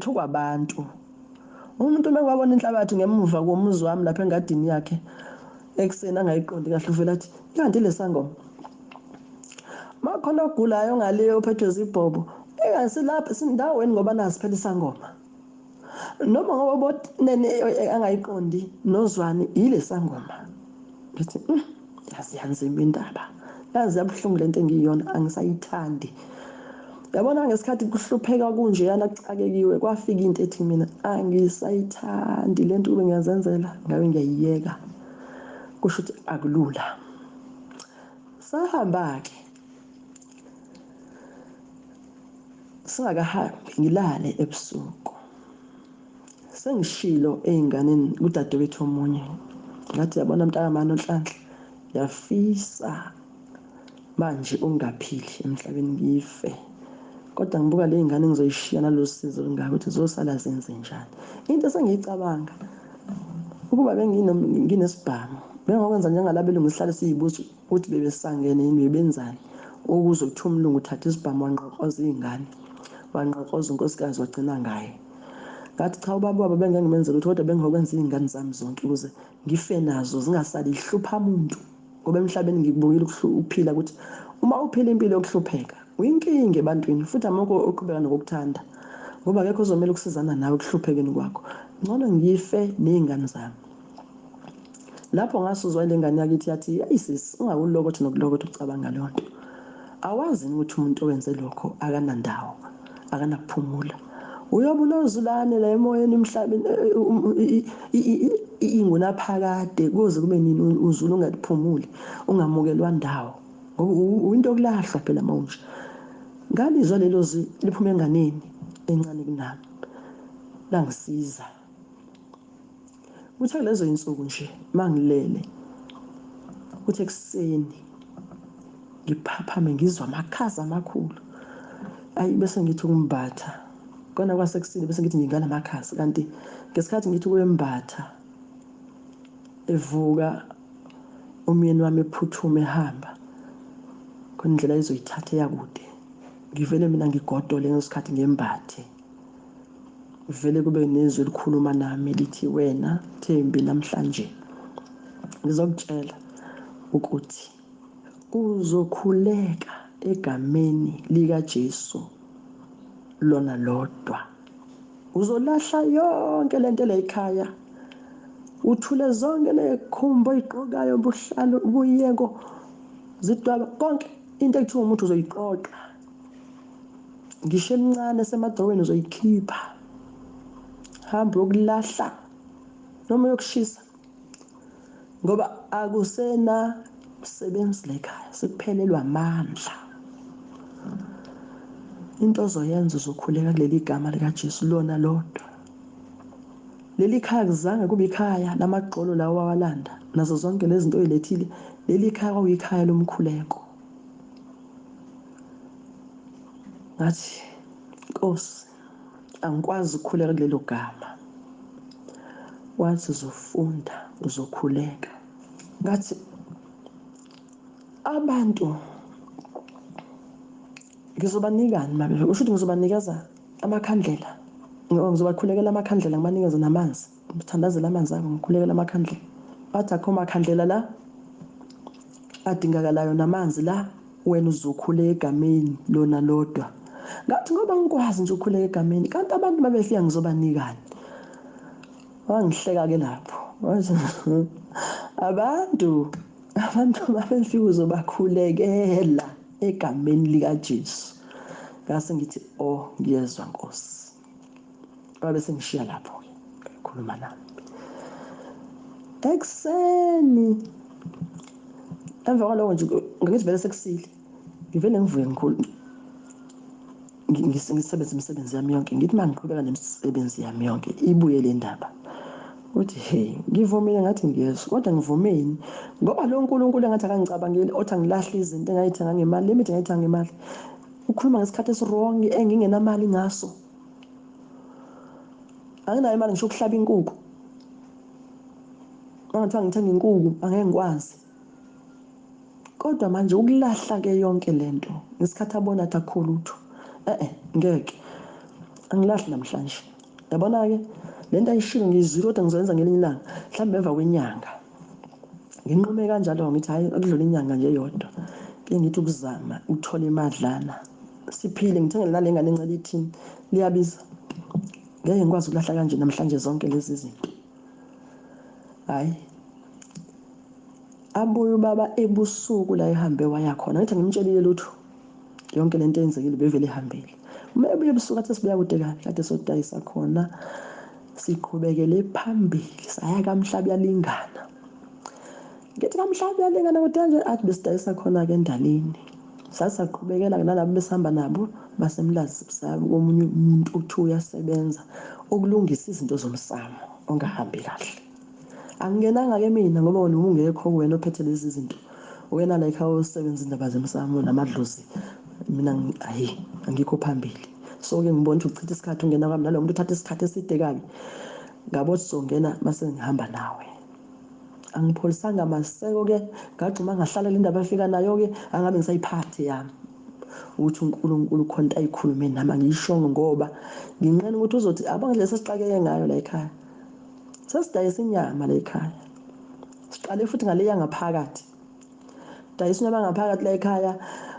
Ngithukwa abantu. Umuntu uma wabona inhlabathi ngemuva komuzi wami lapha engadini yakhe ekuseni angayiqondi kahle uvela athi kanti lesangoma. Makhona ogulayo ngale ophethwe zibhobo engasilapha sindaweni ngoba nazi phela isangoma. Noma ngoba botinene angayiqondi nozwani yile sangoma. Ngithi yazi yanzima indaba. Yazi yabuhlungu lento engiyiyona angisayithandi. Yabona ngesikhathi kuhlupheka kunjeyana kuxakekiwe kwafika into ethi mina angisayithandi lento kube ngiyazenzela ngabe ngiyayiyeka. Kusho ukuthi akulula. Sahamba-ke singakahambi ngilale ebusuku. Sengishilo ey'nganeni kudadewethu omunye ngathi yabona mntakamani uNhlanhla ngiyafisa manje ungaphili emhlabeni ngife. Kodwa ngibuka le ngane ngizoyishiya nalolu sizi olungaka ukuthi zosala zenze njani. Into esengiyicabanga ukuba benginesibhamu bengokwenza njengalabelungu sihlale siyibuza ukuthi bebesangene yini bebenzani ukuze kuthiwa umlungu uthatha isibhamu wanqokoza iy'ngane wanqokoza unkosikazi wagcina ngaye. Ngathi cha ubaba wabo bengeke ngimenzele lutho kodwa bengizokwenza iy'ngane zami zonke ukuze ngife nazo zingasali zihlupha muntu. Ngoba emhlabeni ngikubukile ukuphila ukuthi uma uphila impilo yokuhlupheka uyinkinga ebantwini futhi amukho oqhubeka nokukuthanda ngoba akekho ozomela ukusizana nawe ekuhluphekeni kwakho. Ngcono ngife ney'ngane zami. Lapho ngasuzwa ile ngane yakithi yathi yayi sisi ungakulokothi nokulokotha ucabanga leyo nto. Awazi yini ukuthi umuntu owenze lokho akanandawo, akanakuphumula. Uyobe unozulane la emoyeni emhlabeni ingunaphakade kuze kube nini uzula ungaphumuli, ungamukelwa ndawo. Ngoba uyinto yokulahlwa phela mawunje. Ngalizwa lelo zwi liphuma enganeni encane kunami. Langisiza. Kuthe kulezo insuku nje mangilele kuthi ekuseni ngiphaphame ngizwa amakhaza amakhulu. Ayi bese ngithi ukumbatha kona kwasekuseni bese ngithi ngingana amakhaza kanti ngesikhathi ngithi ukuyembatha evuka umyeni wami ephuthuma ehamba khona indlela ezoyithatha eyakude ngivele mina ngigodole ngesikhathi ngembathe vele kube nezwi elikhuluma nami lithi wena Thembi namhlanje ngizokutshela ukuthi uzokhuleka egameni likaJesu lona lodwa. Uzolahla yonke lento la ekhaya, uthule zonke lekhumbo oyigqokayo, ubuhlalo, ubuyeko, zidwaba konke into ekuthiwa umuntu uzoyiqoqa ngisho emncane esemadroweni uzoyikhipha, hamba uyokulahla noma uyokushisa ngoba akusena msebenzi la ekhaya, sekuphelelwa amandla. Into ozoyenza uzokhuleka kuleli gama likaJesu lona lodwa. Leli khaya kuzange kube ikhaya lamagxolo lawo wawalanda nazo zonke lezi zinto oyilethile. Leli khaya kwakuyikhaya lomkhuleko. Ngathi Nkosi angikwazi ukukhuleka kulelo gama. Wathi uzofunda uzokhuleka. Ngathi abantu ngizobanikani mabe usho ukuthi ngizobanikeza amakhandlela, ngizobakhulekela amakhandlela ngibanikeze namanzi, ngithandazele amanzi abo ngikhulekela amakhandlela. Bathi akho makhandlela la adingakalayo namanzi la, wena uzokhuleka egameni lona lodwa. Ngathi ngoba ngikwazi nje ukukhuleka egameni, kanti abantu babefika ngizobanikani? Wangihleka ke lapho. Wathi abantu babefika uzobakhulekela egameni likaJesu. Ngase ngithi oh ngiyezwa Nkosi. Babe sengishiya lapho ke khuluma nami. Ekuseni emva kwaloko nje ngithi vele sekusile ngivele ngivuke ngikhulu ngisebenze imisebenzi yami yonke. Ngithi uma ngiqhubeka nemisebenzi yami yonke ibuye le ndaba uthi hey ngivumile ngathi ngiyezwa kodwa ngivumeni ngoba lo nkulunkulu engathi akangicabangeli othi angilahle izinto engayithenga ngemali le mithi engayithenga ngemali ukhuluma ngesikhathi esiwrong engingenamali ngaso. Anginayo imali ngisho ukuhlaba inkukhu. Mangathiwa ngithenga inkukhu angeke ngikwazi. Kodwa manje ukulahla ke yonke lento ngesikhathi abona athi akukho lutho. Ngeke. Angilahli namhlanje. Yabona-ke le nto ayishilo ngiyizwile, kodwa ngizoyenza ngelinye ilanga, mhlawumbe emva kwenyanga. Nginqume kanjalo ngithi hhayi, akudlula inyanga nje eyodwa, ke ngithi ukuzama ukuthola imadlana siphile, ngithengele nale ngane encela ithini, liyabiza. Ngeke ngikwazi ukulahla kanje namhlanje zonke lezi zinto. Hhayi, abuye ubaba ebusuku la ehambe waya khona, ngithi angimtshelile lutho, yonke lento eyenzekile bevele ihambile. Uma ebuye ebusuku athi sibuya kude kabi, kade sodayisa khona, siqhubekele phambili saya kaMhlabuyalingana. Ngithi kaMhlabuyalingana kude kanje, athi besidayisa khona-ke endalini. Sasaqhubekela-ke nalabo besihamba nabo baseMlazi, komunye umuntu okuthiwa uyasebenza ukulungisa izinto zomsamo ongahambi kahle. Angingenanga-ke mina ngoba wena ubungekho, wena ophethe lezi zinto, wena la ekhaya osebenza indaba zemsamo namadlozi, mina hhayi angikho phambili. So-ke ngibona ukuthi uchitha isikhathi ungena kwami nalo muntu uthatha isikhathi eside kabi, ngabo sizongena mase ngihamba nawe. Angipholisanga maseko-ke, ngagxuma ngahlala le ndaba afika nayo-ke, angabe ngisayiphathe yami ukuthi uNkulunkulu khona into ayikhulume nami angiyishongo, ngoba nginqena ukuthi uzothi abangidle sesixakeke ngayo la ekhaya. Sesidayisa inyama la ekhaya, siqale futhi ngaleya ngaphakathi, dayisa inyama ngaphakathi la ekhaya.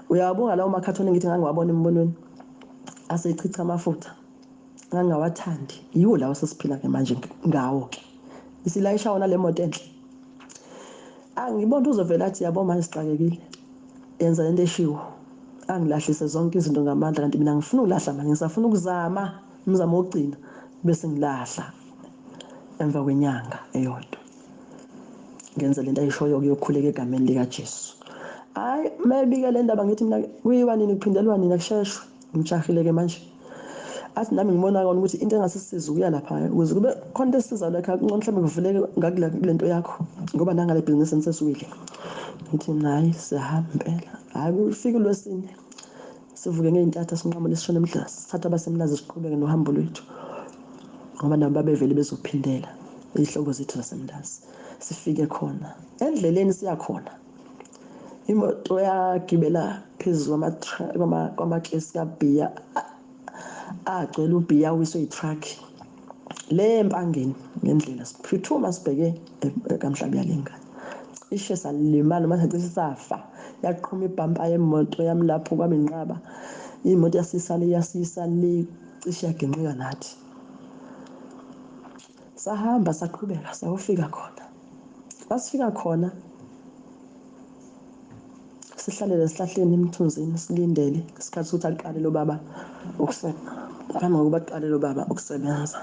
Uyawabonga lawo makhathoni ngithi ngangiwabona embonweni asechicha amafutha, ngangingawathandi, yiwo lawo sesiphila-ke manje ngawo-ke. Isilayisha wona le moto enhle, angibona ukuthi uzovela athi yabo manje sixakekile, yenza lento eshiwo, angilahlise zonke izinto ngamandla. Kanti mina ngifuna ukulahla manje, ngisafuna ukuzama umzamo wokugcina bese ngilahla emva kwenyanga eyodwa, ngenze lento ayishoyo kuyokhuleka egameni likaJesu. Hayi, mayebika le ndaba ngithi mina kuyiwa nini, kuphindelwa nini, akusheshwe, ngijahile-ke manje. Athi nami ngibona kona ukuthi into engasisiza ukuya lapha ukuze kube khona into esisiza la ekhaya, kungcono mhlawumbe kuvuleke ngakule nto yakho, ngoba nangale bhizinisi nisesiwile. Ngithi mina hhayi, siyahamba impela. Hhayi, kufike uLwesine, sivuke ngey'ntatha sinqamule sishone eMlazi, sithathe abaseMlazi siqhubeke nohambo lwethu, ngoba nabo babevele bezophindela iy'hlobo zethu zaseMlazi. Sifike khona endleleni siya khona, imoto yagibela phezu kwamakesi kabhiya, agcwele ubhiya, awiswe yi-truck le empangeni ngendlela. Siphuthuma sibheke kaMhlabuyalingana, cishe salimala manje, cishe safa. Yaqhuma ibhampa yemoto yami lapho kwami inqaba, imoto yasisa le yasisa le, cishe yaginqika nathi. Sahamba saqhubeka sayofika khona. Masifika khona sihlalele esihlahleni emthunzini, silindele isikhathi sokuthi aqale lo baba ukusebenza. Phambi kokuba aqale lo baba ukusebenza,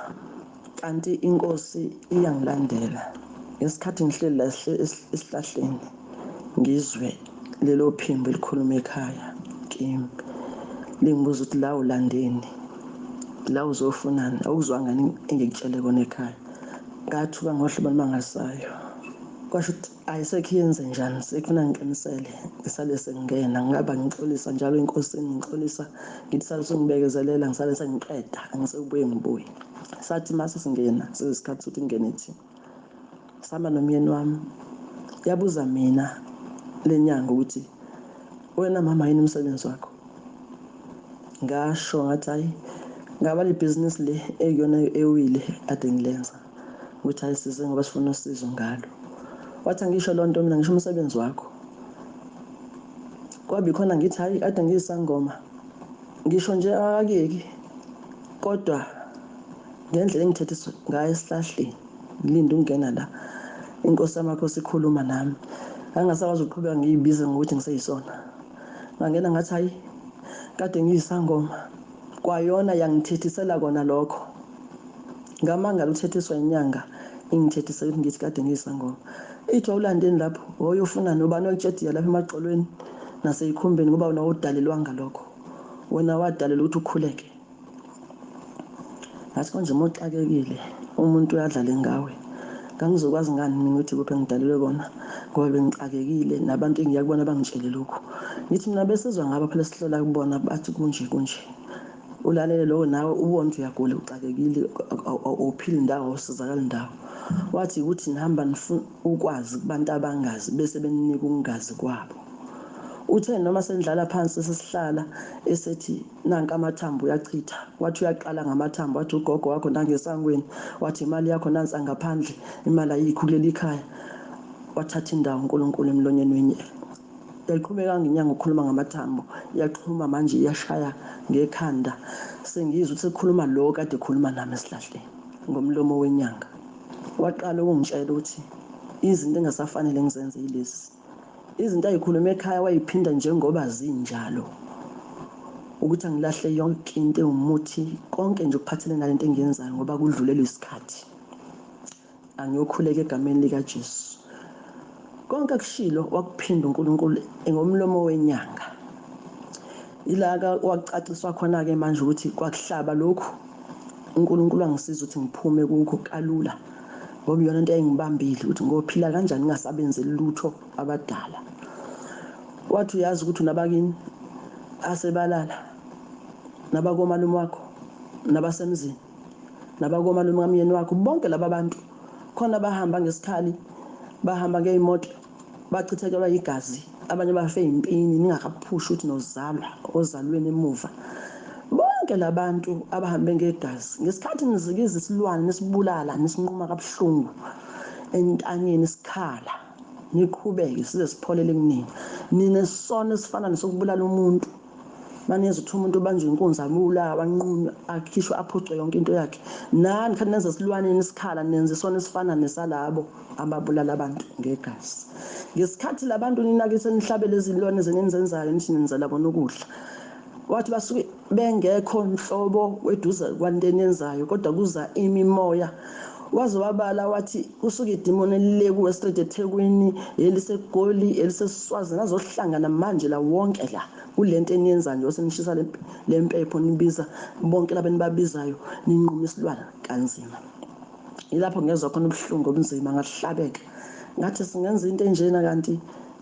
kanti inkosi iyangilandela. Ngesikhathi ngihleli la esihlahleni, ngizwe lelo phimbo elikhuluma ekhaya kimi, lingibuza ukuthi la ulandeni, la uzofunani, awukuzwanga engikutshele kona ekhaya. Ngathuka ngohlobo olumangalisayo, kwasho ukuthi ayisekho iyenze njani, sekufuna ngiqinisele ngisale sengingena. Ngingaba ngixolisa njalo enkosini, ngixolisa ngithi sale sengibekezelela, ngisale sengiqeda, angisekubuye ngibuye. Sathi mase singena, seyisikhathi sokuthi ngingene thina, sihamba nomyeni wami. Yabuza mina le nyanga ukuthi wena mama yini umsebenzi wakho? Ngasho ngathi hayi, ngaba le bhizinisi le ekuyona ewile ade ngilenza, ukuthi hayi size ngoba sifuna usizo ngalo. Wathi angisho loo nto mina, ngisho umsebenzi wakho. Kwabi khona ngithi hayi, kade ngiyisangoma, ngisho nje akakuyeki, kodwa ngendlela engithethiswa ngayo esihlahleni ngilinde ukungena la, inkosi yamakhosi ikhuluma nami, ngangingasakwazi ukuqhubeka ngiyibize ngokuthi ngiseyisona. Ngangena ngathi hayi, kade ngiyisangoma, kwayona yangithethisela kona lokho. Ngamangala uthethiswa inyanga ingithethise ukuthi ngithi kade ngiyisangoma. Ithi wawulandeni lapho, woyofuna nobani oyitshediya lapha emagxolweni naseyikhumbeni, ngoba wena wawudalelwanga lokho, wena wadalelwa ukuthi ukhuleke. Ngathi konje uma uxakekile umuntu uyadlale ngawe, ngangizokwazi ngani mina ukuthi kuphi engidalelwe kona, ngoba bengixakekile nabantu engiya kubona bangitshele lokhu. Ngithi mina besizwa ngabo phela, sihlola kubona bathi kunje kunje. Ulalele lokho nawe ubone ukuthi uyagula, uxakekile, awuphili indawo, awusizakali indawo. Wathi ukuthi nihamba nifuna ukwazi kubantu abangazi bese beninika ukungazi kwabo. Uthe noma sendlala phansi sesihlala esethi nanka amathambo uyachitha, wathi uyaqala ngamathambo, wathi ugogo wakho nangesangweni, wathi imali yakho nansi ngaphandle, imali ayikho kuleli khaya. Wathatha indawo uNkulunkulu emlonyeni wenye. Yayiqhubeka ngenyanga ukukhuluma ngamathambo, iyaqhuma manje iyashaya ngekhanda. Sengizwa ukuthi sekukhuluma lo kade ekhuluma nami esihlahleni ngomlomo wenyanga. Waqala ukungitshela ukuthi izinto engasafanele ngizenze yilezi. Izinto ayikhuluma ekhaya wayiphinda njengoba zinjalo, ukuthi angilahle yonke into ewumuthi, konke nje okuphathelene nalento engiyenzayo ngoba kudlulelwe isikhathi. Angiyokhuleka egameni likaJesu. Konke akushilo wakuphinda uNkulunkulu ngomlomo wenyanga. Ilaka wakucaciswa khona-ke manje ukuthi kwakuhlaba lokhu, uNkulunkulu angisiza ukuthi ngiphume kukho kalula, ngoba iyona into eyayingibambile ukuthi ngophila kanjani ngingasabenzeli lutho abadala. Wathi uyazi ukuthi unabakini asebalala, nabakomalume wakho, nabasemzini, nabakomalume kamyeni wakho, bonke laba bantu khona bahamba ngesikhali, bahamba ngey'moto, bachithekelwa igazi, abanye bafe impini, ningakaphushi ukuthi nozalwa ozalweni emuva. Bonke labantu abahambe ngegazi ngesikhathi nizikiza isilwane nisibulala nisinquma kabuhlungu entanyeni isikhala, niqhubeke size sipholele kunina. Ninesono esifana nesokubulala umuntu. Maneza ukuthi umuntu ubanjwe inkunzi abulawa, anqunywe, akhishwe, aphucwe yonke into yakhe. Nani khathi nenza isilwane isikhala, nenza isono esifana nesalabo ababulala abantu ngegazi. Ngesikhathi labantu ninakise nihlabele izilwane zenizenzayo nithi nenzela bona ukudla. Wathi basuke bengekho nhlobo weduze kwanto eniyenzayo, kodwa kuza imimoya. Waze wabala wathi kusuke idimoni elile kuwe straight eThekwini, eliseGoli, eliseSwazini, azohlangana manje la wonke la kulento eniyenzayo nje, senishisa lempepho nibiza bonke laba enibabizayo, ninquma isilwane kanzima. Yilapho ngezwa khona ubuhlungu obunzima, ngahlabeka. Ngathi singenza into enjena kanti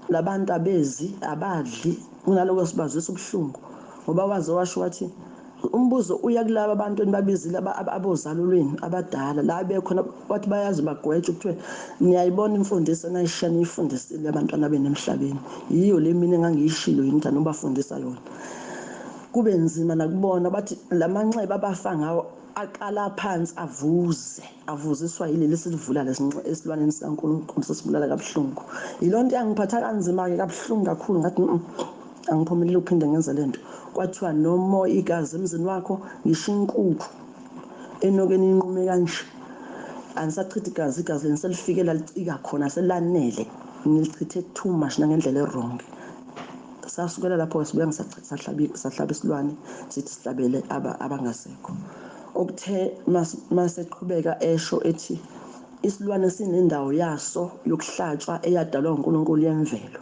labantu abezi, abadli, kunaloko sibazwisa ubuhlungu. Ngoba waze washo wathi umbuzo uya kulaba abantu enibabizile abozalo lwenu abadala la bekhona, wathi bayazi bagwetshwe, kuthiwe niyayibona imfundiso enayishiya niyifundisile abantwana benu emhlabeni, yiyo le mina engangiyishilo yini ukuthi anobafundisa yona. Kube nzima nakubona, bathi lamanxeba abafa ngawo aqala phansi avuze, avuziswa yileli silivula esilwaneni sikaNkulunkulu sesibulala kabuhlungu. Yilonto yangiphatha kanzima-ke kabuhlungu kakhulu, ngathi angiphumeleli ukuphinde ngenze lento. Kwathiwa no more igazi emzini wakho, ngisho inkukhu enokeni inqume kanje, anisachitha igazi, igazi leni selifike lalicika khona, selanele, nilichithe too much nangendlela e-wrong. Sasukela lapho sibuya sahlaba isilwane sithi sihlabele abangasekho. Okuthe maseqhubeka esho ethi isilwane sinendawo yaso yokuhlatshwa eyadalwa uNkulunkulu yemvelo.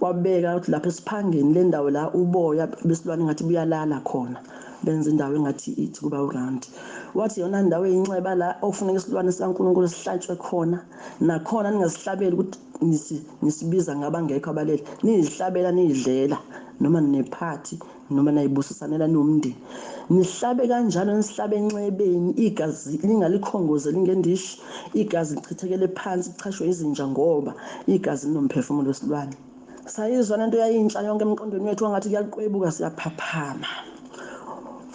Wabeka ukuthi lapha esiphangeni le ndawo la uboya besilwane ngathi buyalala khona, benza indawo engathi ithi kuba uround. Wathi yona ndawo eyinxeba la ofuneka isilwane sikaNkulunkulu sihlatshwe khona, nakhona ningasihlabeli ukuthi nisibiza ngabangekho abalele, niyihlabela niyidlela noma ninephathi noma nayibusisanela nomndeni, nihlabe kanjalo, nisihlabe enxebeni, igazi lingalikhongozeli ngendishi, igazi lichithekele phansi lichashwe izinja ngoba igazi linomphefumulo wesilwane. Sayizwa lento yayintsha yonke emqondweni wethu, wangathi kuyaqwebuka, siyaphaphama.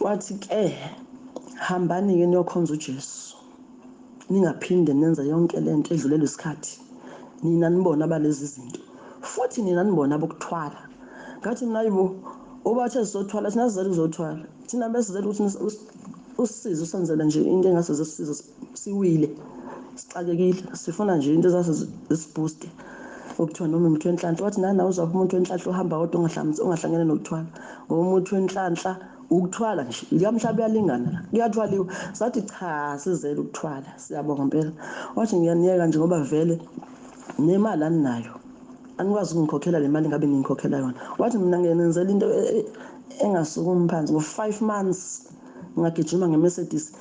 Wathi ke hambani-ke niyokhonza uJesu, ningaphinde nenze yonke lento edlulelwe isikhathi, nina nibona abalezi zinto futhi nina nibona abokuthwala. Ngathi mina hayibo, ubathe sizothwala, thina sizele ukuzothwala, thina besizele ukuthi usisize usenzele nje into engase sisize, siwile sixakekile, sifuna nje into ezase zisibooste, okuthiwa noma umuthi wenhlanhla. Wathi nana uzapha umuntu wenhlanhla ohamba kodwa ungahlangene nokuthwala, ngoba umuthi wenhlanhla ukuthwala nje liyamhlaba uyalingana la, kuyathwaliwa. Sathi cha, sizele ukuthwala, siyabonga impela. Wathi ngiyaniyeka nje ngoba vele nemali aninayo, anikwazi ukungikhokhela le mali ngabe ningikhokhela yona. Wathi mina nginenzela into engasukumi phansi ngo-5 months, ngagijima nge-Mercedes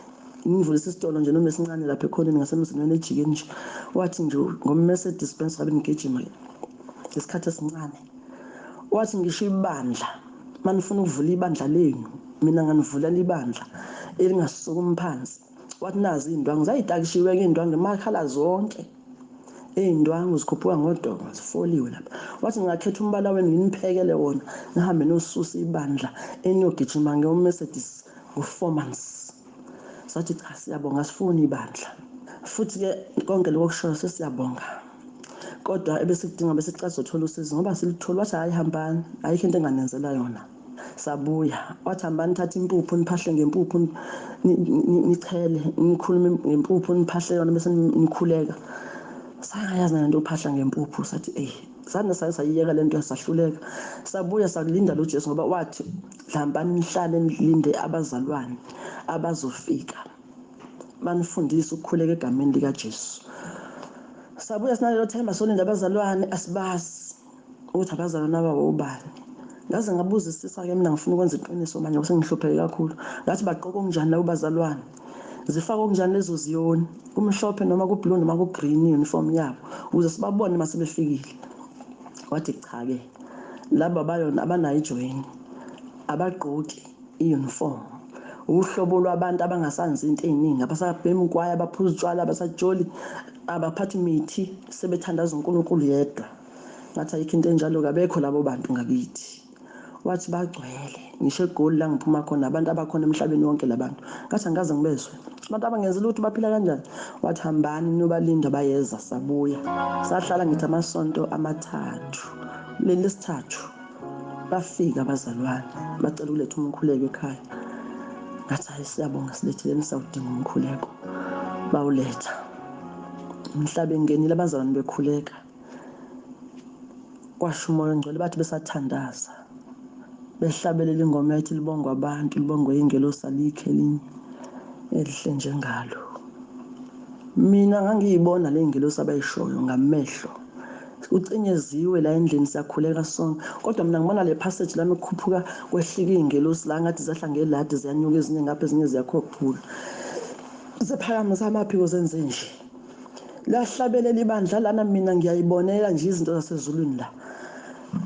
ngivulisa isitolo nje noma esincane lapha ekhoneni ngasemzini ejikeni nje. Wathi nje ngo-Mercedes Benz ngabe ngigijima isikhathi esincane. Wathi ngisho ibandla, manifuna ukuvula ibandla lenu, mina nganivulela ibandla elingasukumi phansi. Wathi nazi indwangu zayitakishiwe ke indwangu emakhala zonke. Iy'ndwangu zikhuphuka ngodonga zifoliwe lapha. Wathi ngingakhetha umbala wenu nginiphekele wona, nihambe niyosusa ibandla eniyogijima ngeyo-Mercedes ngo-4 months. Sathi cha, siyabonga, sifuni ibandla. Futhi-ke konke lokho kushoyo sesiyabonga. Kodwa ebesikudinga besicela sizothola usizo ngoba siluthola. Wathi hhayi, hambani, ayikho into enganenzela yona. Sabuya, wathi hambani thatha impuphu niphahle ngempuphu, nichele, nikhulume ngempuphu niphahle yona bese nikhuleka. Sangayazi nalento yokuphahla ngempuphu, sathi eyi, sane saye sayiyeka lento, sahluleka. Sabuya sakulinda lo Jesu ngoba wathi hambani nihlale nilinde abazalwane abazofika banifundise ukukhuleka egameni likaJesu. Sabuya sinalelo themba, solinda abazalwane, asibazi ukuthi abazalwane ababo ubani. Ngaze ngabuzisisa-ke mina, ngifuna ukwenza iqiniso manje ngoba sengihlupheke kakhulu. Ngathi bagqoka okunjani labo bazalwane, zifake okunjani lezo ziyoni, kumhlophe noma ku-blue noma ku-green uniform yabo, ukuze sibabone uma sebefikile. Wathi cha-ke, laba bayona abanayo ijoyini, abagqoki i-uniform. Uhlobo lwabantu abangasanzi into ey'ningi, abasabhemi ugwayi, abaphuza utshwala, abasajoli, abaphathi mithi, sebethandaza uNkulunkulu yedwa. Ngathi ayikho into enjalo, kabekho labo bantu ngakithi. Wathi bagcwele, ngisho eGoli la ngiphuma khona, abantu abakhona emhlabeni wonke labantu. Ngathi angikaze ngibezwe. Abantu abangenzi lutho baphila kanjani? Wathi hambani niyobalinda bayeza. Sabuya. Sahlala ngithi amasonto 3. Leli lesithathu bafika abazalwane, bacela ukuletha umkhuleko ekhaya. Ngathi hayi, siyabonga, siletheleni, sawudinga umkhuleko. Bawuletha. Mhla bengenile abazalwane bekhuleka, kwasho uMoya oNgcwele, bathi besathandaza behlabelela ingoma ethi libongwa abantu, libongwe ingelosi, alikho elinye elihle njengalo. Mina ngangiyibona le ngelosi abayishoyo ngamehlo. Ucinyeziwe la endlini, siyakhuleka sonke, kodwa mina ngibona le passage lami ikhuphuka kwehlika iy'ngelosi la ngathi zehla ngeladi, ziyanyuka ezinye ngapha, ezinye ziyakhuphula, ziphakamisa amaphiko zenze nje. Lahlabelela ibandla lana, mina ngiyayibonela nje izinto zasezulwini la.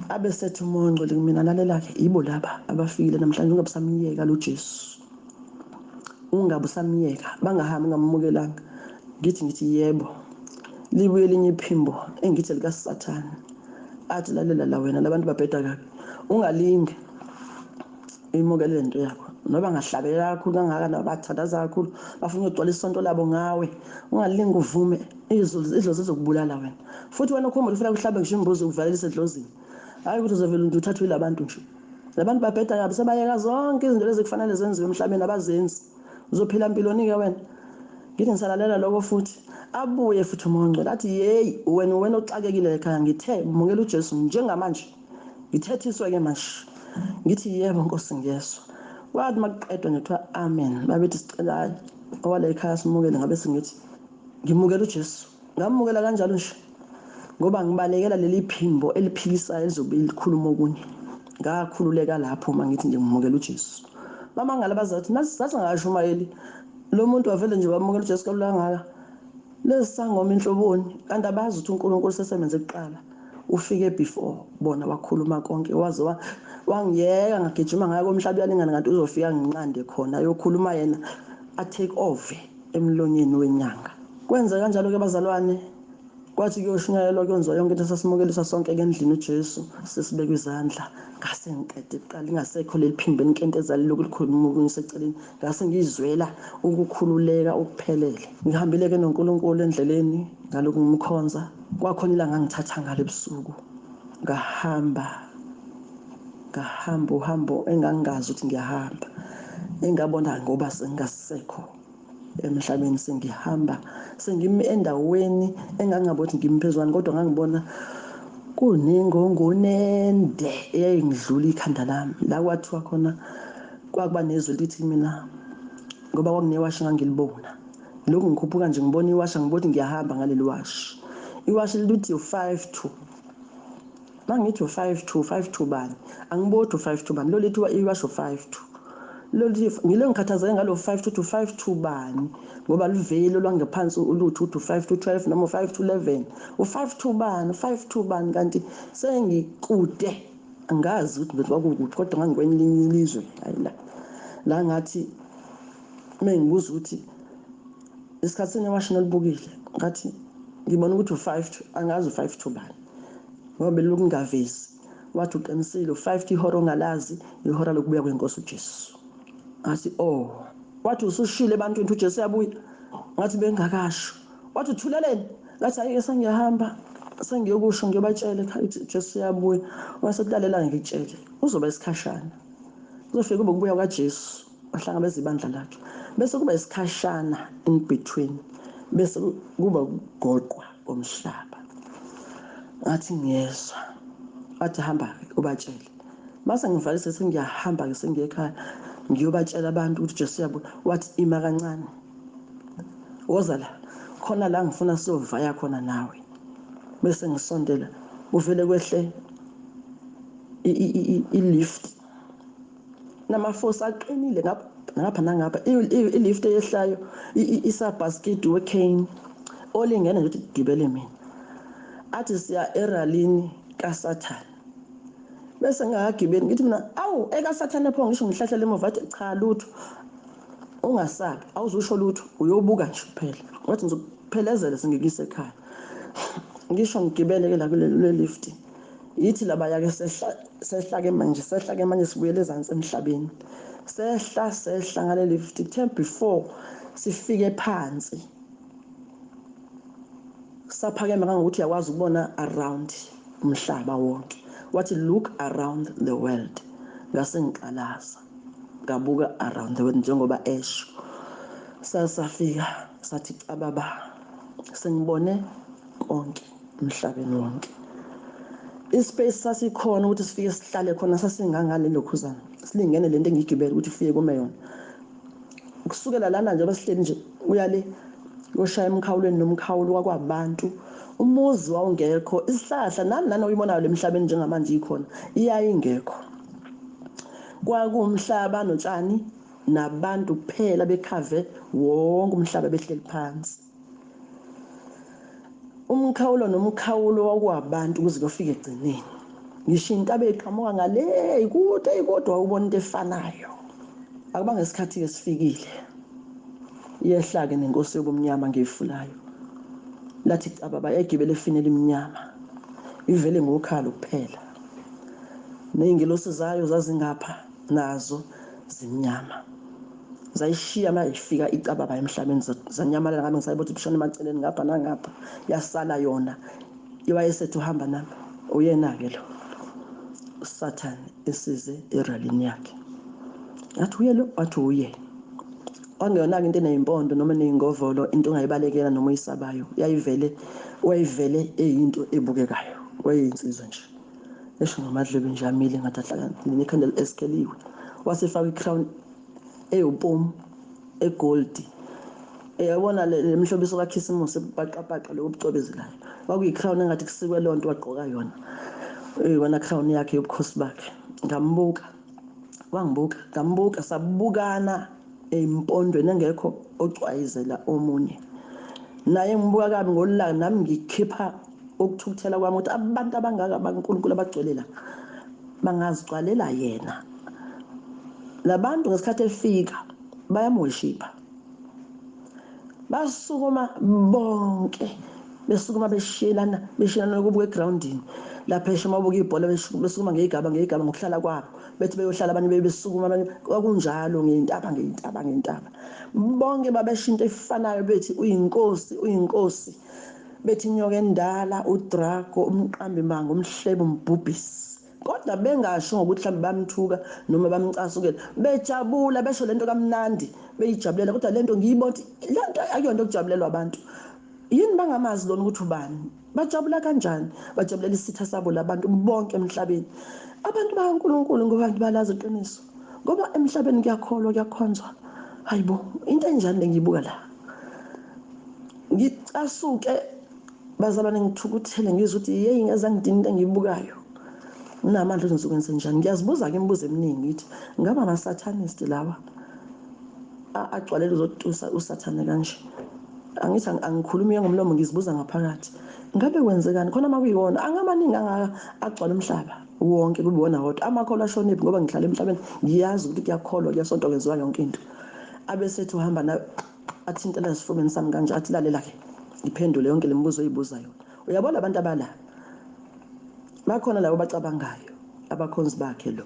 Abesethi uMoya oNgcwele kumina, lalela-ke, yibo laba abafikile namhlanje, ungabe usamyeka lo Jesu, ungabe usamyeka, bangahambi ungamukelanga. Ngithi yebo. Libuye elinye iphimbo engithi likaSathane, athi lalela la wena, labantu babheda kabi, ungalingi imukele lento yakho, noba ngahlabelela kakhulu kangaka, noma bathandaza kakhulu, bafuna ukugcwala isonto labo ngawe, ungalingi uvume, idlozi lizokubulala wena. Futhi wena ukhumbule ufuna kuhlabe ngisho imbuzi ukuvalelisa edlozini, hayi ukuthi uzovela uthathwe yilabantu nje. Labantu babheda kabi, sebayeka zonke izinto lezi kufanele zenziwe emhlabeni, abazenzi. Uzophila impilo nike wena. Ngithi ngisalalela lokho futhi abuye futhi uMoya oNgcwele athi yeyi, wena oxakekile ekhaya, ngithe mukela uJesu njengamanje, ngithethiswe ke manje. Ngithi yebo Nkosi, ngiyezwa. Kwathi makuqedwa nje kuthiwa amen, babethi sicela hayi owale ekhaya simukele, ngabe sengithi ngimukela uJesu. Ngamukela kanjalo nje ngoba ngibalekela leli phimbo eliphikisayo elizobe likhuluma okunye. Ngakhululeka lapho uma ngithi nje ngimukela uJesu. Bamangala bazathi sasingakashumayeli, lo muntu wavele nje wamukela uJesu kalula kangaka. Lesi sangoma inhloboni, kanti abazi ukuthi uNkulunkulu sesebenze kuqala, ufike before bona wakhuluma konke, waze wangiyeka ngagijima ngaya komhlaba uyalingana, kanti uzofika nginqande khona ayokhuluma yena, a take over emlonyeni wenyanga. Kwenze kanjalo ke bazalwane, kwathi kuyoshunyayelwa kwenziwa yonke into, sasimukelisa sonke ke endlini uJesu, sesibekwa izandla. Ngase ngiqede kuqala, ingasekho leli phimbo elinkenteza lilokhu likhuluma okunye seceleni, ngase ngizwela ukukhululeka okuphelele. Ngihambile ke noNkulunkulu endleleni ngalokhu ngimkhonza. Kwakhona ilanga ngithatha ngalo ebusuku, ngahamba uhambo engangingazi ukuthi ngiyahamba, engabona ngoba sengingasekho emhlabeni, sengihamba sengimi endaweni engangingaboni ukuthi ngimi phezulu, kodwa ngangibona kunengongonende eyayingidlula ikhanda lami. La kwathiwa khona kwakuba nezwi lithi mina, ngoba kwakunewashi engangilibona, lokhu ngikhuphuka nje ngibona iwashi, ngibona ukuthi ngiyahamba ngaleli washi. Iwashi lithi u5 2, mangithi u5 2, 5 2 bani, angiboni ukuthi u5 2 bani lo, lithi iwashi u5 2 lo, lithi ngile ngikhathazeke ngalo 5 2 to 5 2 bani, ngoba luveli olwangephansi ulutho ukuthi u5 to 12 noma u5 to 11, u5 2 bani, u5 2 bani, kanti sengikude, angazi ukuthi kwakukuphi, kodwa ngangikwelinye ilizwe. Hayi la ngathi mengibuza ukuthi isikhathi senewashini olibukile, ngathi Ngibona ukuthi u5 to, angazi u5 to bani, ngoba belokhu ngingavezi. Wathi uqinisile, u5 to ihora ongalazi, ihora lokubuya kwenkosi uJesu. Ngathi oh. Wathi usushile ebantwini ukuthi uJesu uyabuya. Ngathi bengakasho. Wathi uthuleleni? Ngathi hayi, sengiyahamba, sengiyokusho, ngiyobatshela ekhaya ukuthi uJesu uyabuya. Wasekulalela ngikutshele, uzoba isikhashana, kuzofika kube ukubuya kwaJesu wahlangabeza ibandla lakhe, bese kuba isikhashana in between, bese kuba ukugoqwa komhlaba. Ngathi ngiyezwa. Wathi hamba ubatshele. Mase ngivalise sengiyahamba ke, sengiye ekhaya ngiyobatshela abantu ukuthi uJesu uyabuya. Wathi ima kancane, woza la, khona la ngifuna siyovaya khona nawe. Bese ngisondela, kuvele kwehle i-lift namafosi aqinile ngapha ngapha nangapha, i-lift eyehlayo isabhaskidi we-cane olingene nje ukuthi kugibele mina. Athi siya eralini kaSathane. Bese ngingakagibeli ngithi mina awu, ekaSathane pho, ngisho ngihlahlela emuva. Athi cha, lutho, ungasabi, awuzusho lutho, uyobuka nje kuphela. Wathi ngizokuphelezela sengikise ekhaya. Ngisho ngigibele ke la kule lift, yithi labaya ke sehla, sehla ke manje, sehla ke manje, sibuyele ezansi emhlabeni. Sehla, sehla ngale lift. Kuthe before sifike phansi, saphakeme kangokuthi uyakwazi ukubona around umhlaba wonke. Wathi look around the world. Ngase ngiqalaza, ngabuka around the world njengoba esho. Sasafika sathi cababa, sengibone konke emhlabeni wonke. Ispace sasikhona ukuthi sifike sihlale khona sasingangale lokhuzana, silingene lento engiyigibele ukuthi ifike kume yona. Kusukela lana nje basihleli nje uyale yoshaya emkhawulweni nomkhawulo kwakwabantu, umuzi wawungekho, isihlahla nani nani oyibonayo lemhlabeni njengamanje ikhona iyayingekho. Kwakuwumhlaba notshani nabantu kuphela, bekhave wonke umhlaba, behleli phansi. Umkhawulo nomkhawulo wakwabantu kuze kuyofika egcineni. Ngisho intaba eqhamuka ngale kude kodwa ubona into efanayo. Akuba ngesikhathi ke sifikile, yehla ke nenkosi yobumnyama ngeyifulayo. Lathi cababa, yayigibele efini elimnyama, ivele ngokhalo kuphela, ney'ngelosi zayo zazingapha nazo zimnyama. Zayishiya uma ifika icababa emhlabeni, zanyamalala, ngabe ngisayibona ukuthi kushona emaceleni ngapha nangapha. Yasala yona, wayesethi uhamba nami. Uyena-ke lo uSathane esize eralini yakhe. Ngathi uye lo, wathi uye. Kwangeyona-ke into eney'mpondo noma eney'ngovolo, into ongayibalekela noma oyisabayo. Yayivele, wayivele eyinto ebukekayo, wayeyinsizwa nje, esho ngamadlebe nje amile ngathi ahlakaniphile, nekhanda esikheliwe. Wasefaka i-crown ewupomu egold, eyabona le mhlobiso kaKhisimusi baqapaqa lo obucwebezelayo. Kwakuyi-crown engathi kusikwe loo nto, wagqoka yona, eyona crown yakhe yobukhosi bakhe. Ngambuka, wangibuka, ngambuka, sabukana empondweni engekho ocwayizela omunye. Naye ngibuka kabi ngolaka, nami ngikhipha ukuthukuthela kwami ukuthi abantu abangaka baNkulunkulu abagcwele la bangazigcwalela yena. Labantu ngesikhathi efika bayamworshipha, basukuma bonke, besukuma beshiyelana, beshiyelana kubuka egroundini lapha esho mabuka ibhola, besukuma ngeyigaba ngeyigaba ngokuhlala kwabo, bethi beyohlala abanye besukuma abanye. Kwakunjalo ngeyintaba ngeyintaba ngeyintaba, bonke babesho into efanayo, bethi uyinkosi, uyinkosi, bethi inyoka endala, uDrago, umqambi manga, umhlebo, umbhubhisi. Kodwa bengasho ngokuthi mhlawumbe bamthuka noma bamcasukela, bejabula besho lento kamnandi, beyijabulela. Kodwa lento ngiyibona ukuthi lento akuyona okujabulelwa abantu. Yini bangamazi lona ukuthi ubani? Bajabula kanjani? Bajabulela isitha sabo labantu bonke emhlabeni. Abantu bakaNkulunkulu ngoba abantu balazi iqiniso, ngoba emhlabeni kuyakholwa, kuyakhonzwa. Hayibo, into enjani lengiyibuka la? Ngicasuke bazalwane, ngithukuthele, ngizwe ukuthi yeyi, ngeze ngidina into engiyibukayo. Nginamandla ngizokwenza njani? Ngiyazibuza-ke imibuzo eminingi, ngithi ngabe ama-satanist lawa agcwalele uzotusa uSathane kanje? Angithi angikhulumi ngomlomo, ngizibuza ngaphakathi, ngabe kwenzekani khona uma kuyiwona angamaningi angaka agcwala umhlaba wonke, kube iwona wodwa? Amakholwa ashonephi? Ngoba ngihlala emhlabeni, ngiyazi ukuthi kuyakholwa, kuyasontwa, kwenziwa yonke into. Abesethi uhamba na, athintela esifubeni sami kanje, athi lalela-ke. Ngiphendule yonke le mibuzo oyibuza yona. Uyabona abantu abala bakhona labo bacabangayo abakhonzi bakhe lo,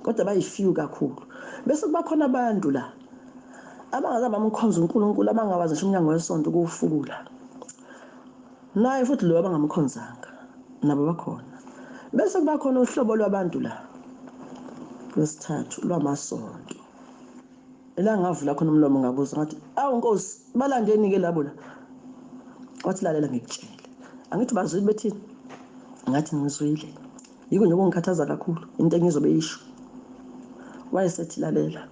kodwa bayi-few kakhulu. Bese kuba khona abantu la abangazange bamkhonza uNkulunkulu, abangawazi ngisho umnyango wesonto ukuwufukula, naye futhi lo abangamkhonzanga nabo bakhona. Bese kuba khona uhlobo lwabantu la lwesithathu lwamasonto, ela ngavula khona umlomo ngabuza ngathi, awu Nkosi, balandeni-ke labo la? Wathi, lalela ngikutshele, angithi bazwile bethini? Ngathi ngizwile, yiko nje okungikhathaza kakhulu into engizobe isho. Wayesethi, lalela,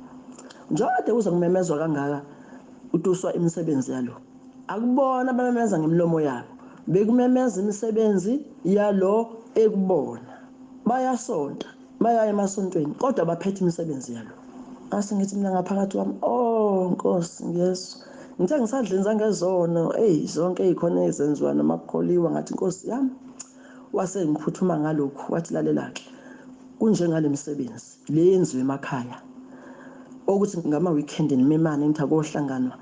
njengoba kade kuze kumemezwa kangaka utuswa imisebenzi yalo, akubona abamemeza ngemilomo yabo, bekumemeza imisebenzi yalo ekubona. Bayasonta, baya emasontweni, kodwa baphethe imisebenzi yalo. Ngase ngithi mina ngaphakathi kwami, oh Nkosi, ngiyezwa. Ngithe ngisadlinza ngezono, eyi zonke ey'khona ezenziwa noma kukholiwa, ngathi Nkosi yami. Wase ngiphuthuma ngalokhu, wathi lalela-ke, kunjengale misebenzi le yenziwe emakhaya, okuthi ngama-weekend nimemane nithi akohlanganwa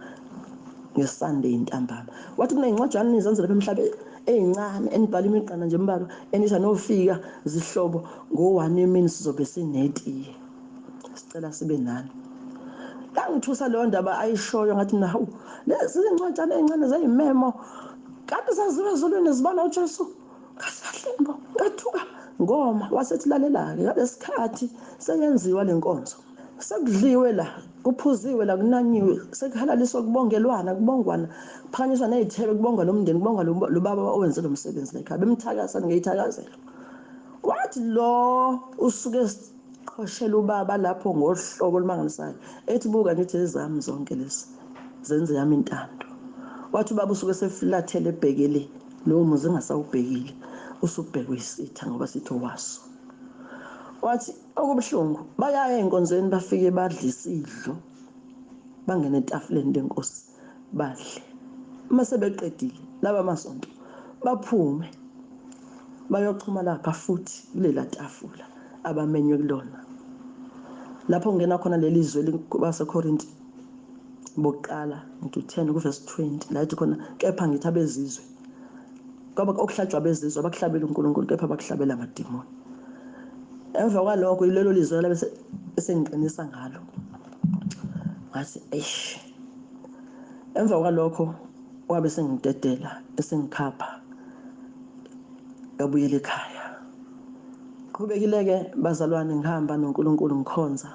ngeSunday ntambama. Wathi kuney'ncwajana nizenze lapha emhlabeni ey'ncane enibhala imigqana nje embalwa, enithi anofika zihlobo ngo-1 emini sizobe sinetiye, sicela sibe nani. Yangithusa leyo ndaba ayishoyo, ngathi mina hawu, lezi zincwajana ey'ncane zey'memo kanti zaziwe ezulwini zibona uJesu. Ngathi kahle mbo, ngathuka ngoma. Wasethi lalela-ke, ngalesikhathi seyenziwa le nkonzo, sekudliwe la, kuphuziwe la, kunanyiwe, sekuhalaliswa, kubongelwana, kubongwana, kuphakanyiswa ney'thebe, kubongwa lo mndeni, kubongwa lo baba owenze lo msebenzi la ekhaya, bemthakasa ngey'thakazelo. Wathi lo usuke esiqhoshela ubaba lapho ngohlobo olumangalisayo, ethi buka ngithi ezami zonke lezi zenze yami intando. Wathi ubaba usuke sefulathele ebhekele lowo muzi engasawubhekile, usubhekwe isitha ngoba sithi owaso. Wathi okubuhlungu, bayaya ey'nkonzweni bafike badle isidlo, bangene etafuleni lenkosi badle. Uma sebeqedile laba masonto baphume bayoxhuma lapha futhi kulela tafula abamenywe kulona, lapho kungena khona leli zwi baseKorinti bokuqala ngithi 10 kuverse 20, la ethi khona kepha ngithi abezizwe, ngoba okuhlatshwa abezizwe abakuhlabela uNkulunkulu kepha bakuhlabela amadimoni. Emva kwalokho ilelo lizwi labe esengiqinisa ngalo, ngathi eish. Emva kwalokho wabe sengidedela esengikhapha ngabuyela ekhaya. Qhubekile-ke bazalwane, ngihamba noNkulunkulu ngikhonza.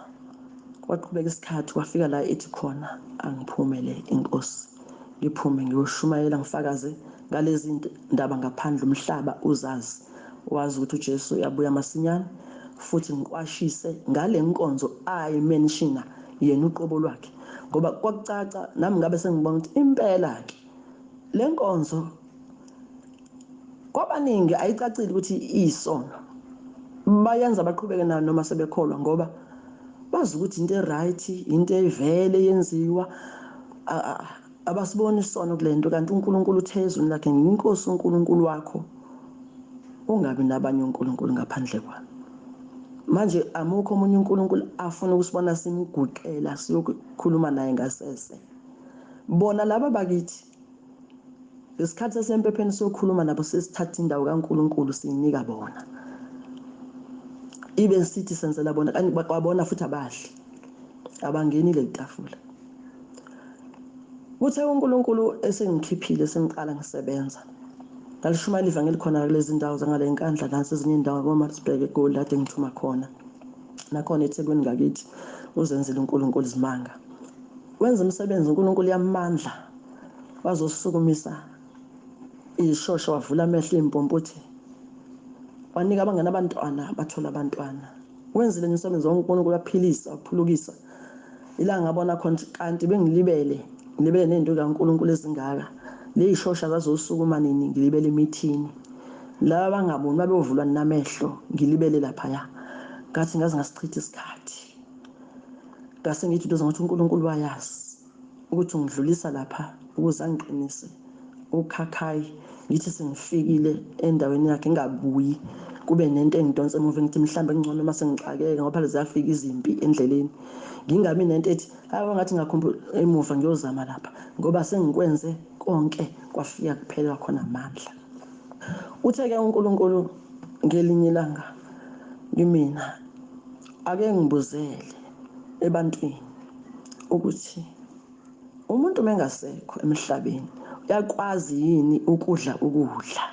Kwaqhubeka isikhathi, kwafika la ethi khona angiphumele inkosi, ngiphume ngiyoshumayela, ngifakaze ngalezi ndaba ngaphandle, umhlaba uzazi, wazi ukuthi uJesu uyabuya masinyane, futhi ngiqwashise ngale nkonzo ayimenshina yena uqobo lwakhe, ngoba kwakucaca nami ngabe sengibona ukuthi impela-ke le nkonzo kwabaningi ayicacile ukuthi iyisono, bayenza baqhubeke nayo noma sebekholwa, ngoba bazi ukuthi into e-right, into evele yenziwa, abasiboni isono kule nto. Kanti uNkulunkulu uthe ezwini lakhe, nginkosi uNkulunkulu wakho, ungabi nabanye uNkulunkulu ngaphandle kwami. Manje amukho omunye uNkulunkulu afuna ukusibona simguqela siyokukhuluma naye ngasese. Bona laba bakithi ngesikhathi sasemphepheni siyokhuluma nabo, sesithatha indawo kaNkulunkulu siyinika bona, ibe sithi senzela bona, kanti kwabona futhi abadli, abangenile itafula. Kuthe uNkulunkulu esengikhiphile, sengiqala ngisebenza, ngalishumayela ivangeli khona kulezi ndawo zangale Nkandla nasezinye indawo koMaritzburg eGoli kade ngithuma khona, nakhona eThekwini ngakithi. Uzenzile uNkulunkulu izimanga, wenza umsebenzi uNkulunkulu yamandla, wazosukumisa ishosha, wavula amehlo iy'mpumputhe, wanika abangena abantwana bathola abantwana. Wenzile umsebenzi woNkulunkulu, waphilisa, waphulukisa. Ila ngabona khona kanti bengilibele, ngilibele ney'nto kaNkulunkulu ezingaka. Ley'shosha zazosukuma nini, ngilibele emithini. Laba bangaboni babeyovulwa namehlo, ngilibele laphaya. Ngathi ngaze ngasichitha isikhathi. Ngase ngithi into ngathi uNkulunkulu wayazi ukuthi ungidlulisa lapha ukuze angiqinise ukhakhayi, ngithi sengifikile endaweni yakhe ngingabuyi Kube nento engidonsa emuva ngithi mhlambe kungcono uma sengixakeka, ngoba phela ziyafika izimpi endleleni. Ngingabi nento ethi hayi ngathi ngakhumbula emuva ngiyozama lapha, ngoba sengikwenze konke kwafika kuphela khona amandla. Uthe-ke uNkulunkulu ngelinye ilanga kimina, ake ngibuzele ebantwini ukuthi umuntu mengasekho emhlabeni uyakwazi yini ukudla ukudla.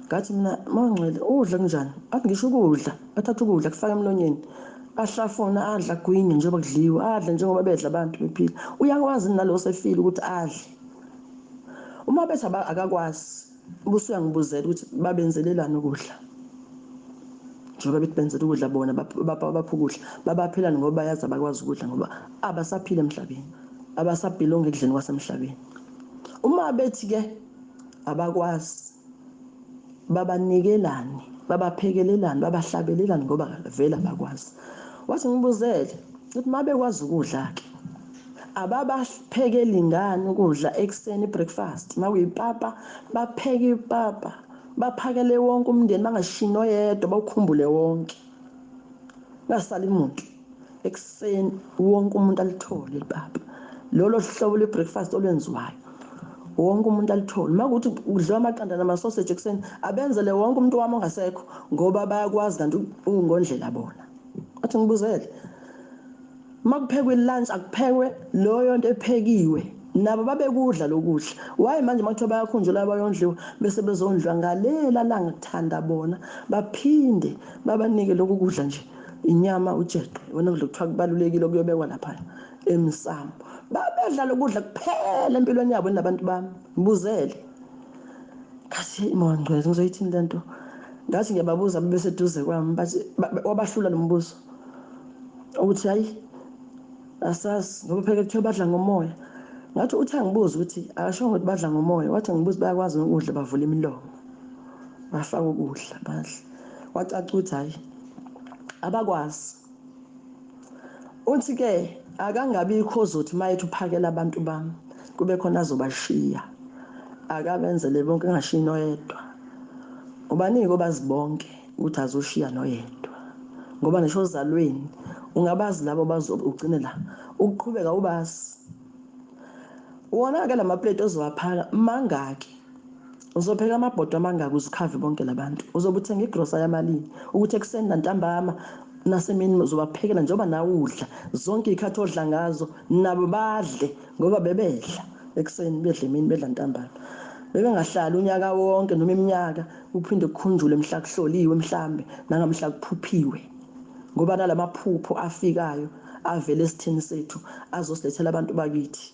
Ngathi mina, mawungcwele, ukudla kunjani? Athi ngisho ukudla, athatha ukudla kufaka emlonyeni, ahlafuna, adla, agwinye njengoba kudliwa, adle njengoba bedla abantu bephila. Uyakwazi nalo osefile ukuthi adle? Uma bethi akakwazi, ubusuya ngibuzela ukuthi babenzelelani ukudla. Njengoba bethi benzela ukudla bona, bapha ukudla, babaphelani ngoba bayazi abakwazi ukudla, ngoba abasaphila emhlabeni, abasabhilonga ekudleni kwasemhlabeni. Uma bethi-ke abakwazi, babanikelani, babaphekelelani, babahlabelelani, ngoba vele abakwazi. Wathi ngibuzele ukuthi uma bekwazi ukudla-ke, ababaphekeli ngani ukudla ekuseni, breakfast? Makuyipapa, bapheke ipapa, baphakele wonke umndeni, bangashiyi noyedwa, bawukhumbule wonke, kungasali muntu. Ekuseni wonke umuntu alithole ipapa, lolo hlobo lwe-breakfast olwenziwayo, wonke umuntu alithole. Uma kuthi kudliwa amaqanda namasoseji ekuseni, abenzele wonke umuntu wami ongasekho, ngoba bayakwazi kanti ungondlela bona. Athi ngibuzele, uma kuphekwe lunch, akuphekwe loyo nto ephekiwe, nabo babekudla lokudla. Why manje uma kuthiwa bayakhunjulwa bayondliwa, bese bezondliwa ngalela langa kuthanda bona, baphinde babanike lokhu kudla nje, inyama, ujeqe, wena kudla kuthiwa kubalulekile okuyobekwa lapha emsamo. Babedla lokudla kuphela empilweni yabo nabantu bami. Ngibuzele, ngathi mongcwele, ngizoyithini lento? Ngathi ngiyababuza beseduze kwami, bathi wabahlula lo mbuzo ukuthi hayi asazi, ngoba phela kuthiwa badla ngomoya. Ngathi uthi angibuze ukuthi akasho ukuthi badla ngomoya, wathi ngibuze bayakwazi ukudla, bavula imilomo bafaka ukudla badla. Wacaca ukuthi hayi abakwazi. Uthi ke akangabikho ozothi mayethi uphakela abantu bami kube khona azobashiya, akabenzele bonke engashiyi noyedwa. Ubanike obazi bonke ukuthi azoshiya noyedwa, ngoba ngisho ozalweni ungabazi labo bazo ugcine la ukuqhubeka ubazi. Wona ke lama plate ozowaphaka mangaki? Uzopheka amabhodo amangaki uzikhave bonke labantu? Uzobe uthenga igrosa yamalini ukuthi ekuseni nantambama nasemini uzobaphekela njengoba nawe udla zonke izikhathi odla ngazo, nabo badle, ngoba bebedla ekuseni, bedla emini, bedla ntambama. Bebengahlali unyaka wonke noma iminyaka uphinde kukhunjulwe mhla kuhloliwe mhlambe nangamhla kuphuphiwe, ngoba nalamaphupho afikayo avele esitheni sethu azosilethela abantu bakithi.